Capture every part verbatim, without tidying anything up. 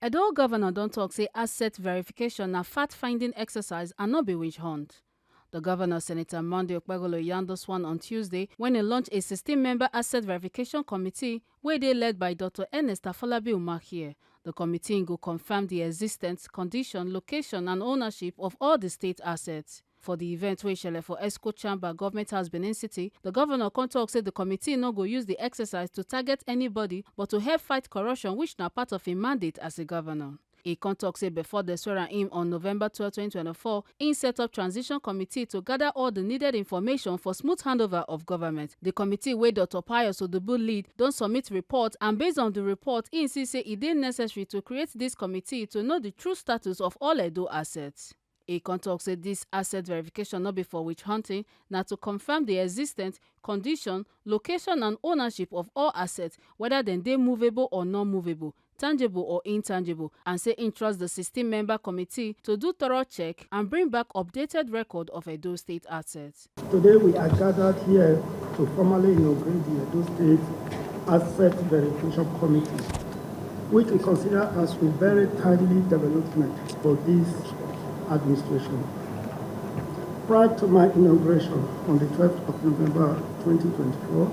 Edo governor don talk say asset verification na fact-finding exercise and no be witch hunt. The governor, Senator Monday Okpebholo, yarn this one on Tuesday when he launched a sixteen-member asset verification committee wey dey led by Doctor Ernest Afolabi Umahieh. The committee go confirm the existence, condition, location, and ownership of all the state assets. For the event wey shele for Exco Chamber, Government House, Benin City, the governor come talk say the committee no go use the exercise to target anybody, but to help fight corruption, which na part of im mandate as a governor. He come talk say before dem swear am in on November twelve, twenty twenty-four, im set up transition committee to gather all the needed information for smooth handover of government. The committee wey Doctor Pius Odubu lead don submit report, and based on the report, im see say e dey necessary to create this committee to know the true status of all Edo assets. He come talk say this asset verification no be for witch hunting, na to confirm the existence, condition, location, and ownership of all assets, whether dem dey movable or non-movable, tangible or intangible, and say im trust the sixteen-member committee to do thorough check and bring back updated record of Edo State assets. Today we are gathered here to formally inaugurate the Edo State Asset Verification Committee, which we consider as a very timely development for this administration. Prior to my inauguration on the twelfth of November twenty twenty-four,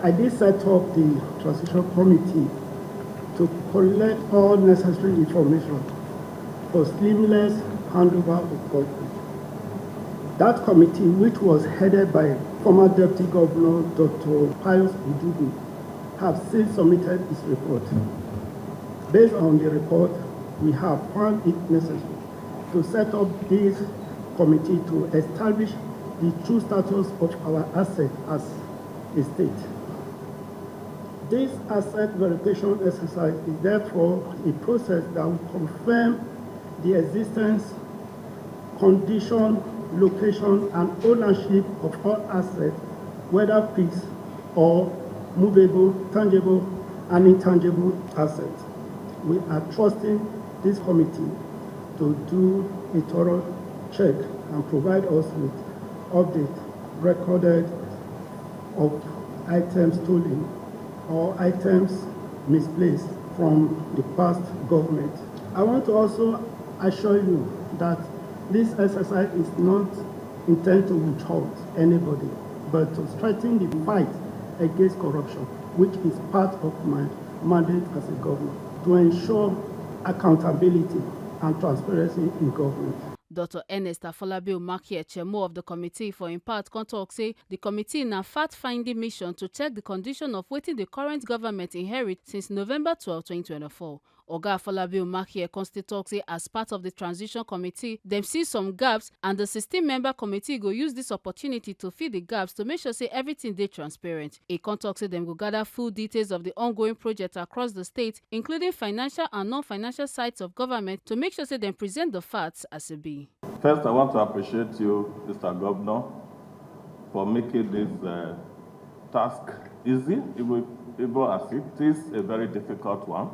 I did set up the transition committee to collect all necessary information for seamless handover of government. That committee, which was headed by former Deputy Governor Doctor Pius Odubu, have since submitted its report. Based on the report, we have found it necessary to set up this committee to establish the true status of our asset as a state. This asset verification exercise is therefore a process that will confirm the existence, condition, location, and ownership of all assets, whether fixed or movable, tangible, and intangible assets. We are trusting this committee to do a thorough check and provide us with update recorded of items stolen or items misplaced from the past government. I want to also assure you that this exercise is not intended to witch hunt anybody, but to strengthen the fight against corruption, which is part of my mandate as a governor, to ensure accountability and transparency in government. Doctor Ernest Afolabi Umahieh, chairman of the committee, for im part come talk say the committee na fact-finding mission to check the condition of wetin the current government inherit since November twelve, twenty twenty-four. Oga Afolabi Umahieh come still talk say as part of the transition committee, dem see some gaps, and the sixteen-member committee go use this opportunity to fill the gaps to make sure say everything dey transparent. He come talk say dem go gather full details of the ongoing project across the state, including financial and non-financial sides of government, to make sure say dem present the facts as e be. First, I want to appreciate you, Mister Governor, for making this, uh, task easy, even, even as it is a very difficult one,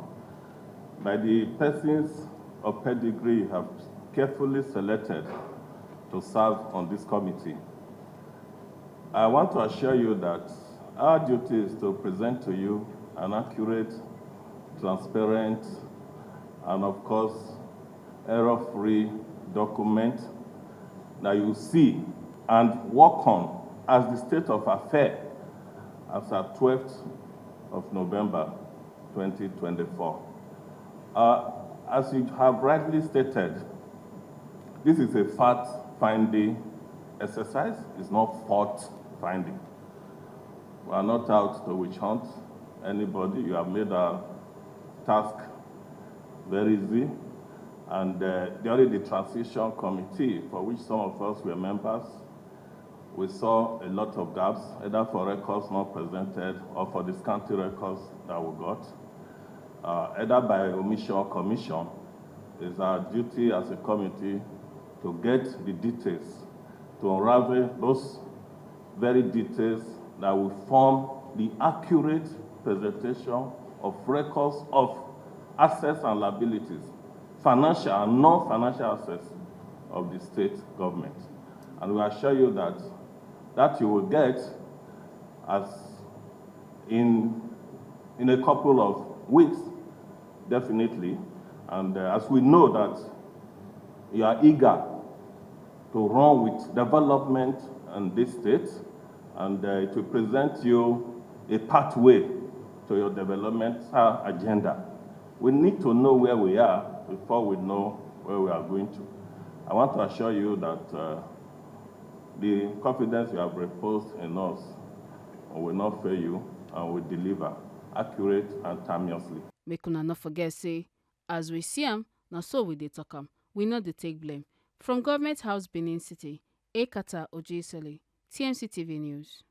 by the persons of pedigree you have carefully selected to serve on this committee. I want to assure you that our duty is to present to you an accurate, transparent, and of course, error-free document that you see and work on as the state of affair as at twelfth of November twenty twenty-four. Uh, as you have rightly stated, this is a fact-finding exercise, it's not fault-finding. We are not out to witch hunt anybody. You have made our task very easy. And, uh, during the transition committee, for which some of us were members, we saw a lot of gaps, either for records not presented or for the scanty records that we got, uh, either by omission or commission. It's our duty as a committee to get the details, to unravel those very details that will form the accurate presentation of records of assets and liabilities, financial and non-financial assets of the state government. And we assure you that, that you will get as in, in a couple of weeks, Definitely. And uh, as we know that you are eager to run with development in this state, and uh, it will present you a pathway to your development uh, agenda. We need to know where we are before we know where we are going to. I want to assure you that uh, the confidence you have reposed in us will not fail you and will deliver accurate and timeously. Make una no forget say, as we see am, na so we dey talk am. We no dey take blame. From Government House, Benin City, Ekata Ojesele, T M C T V News.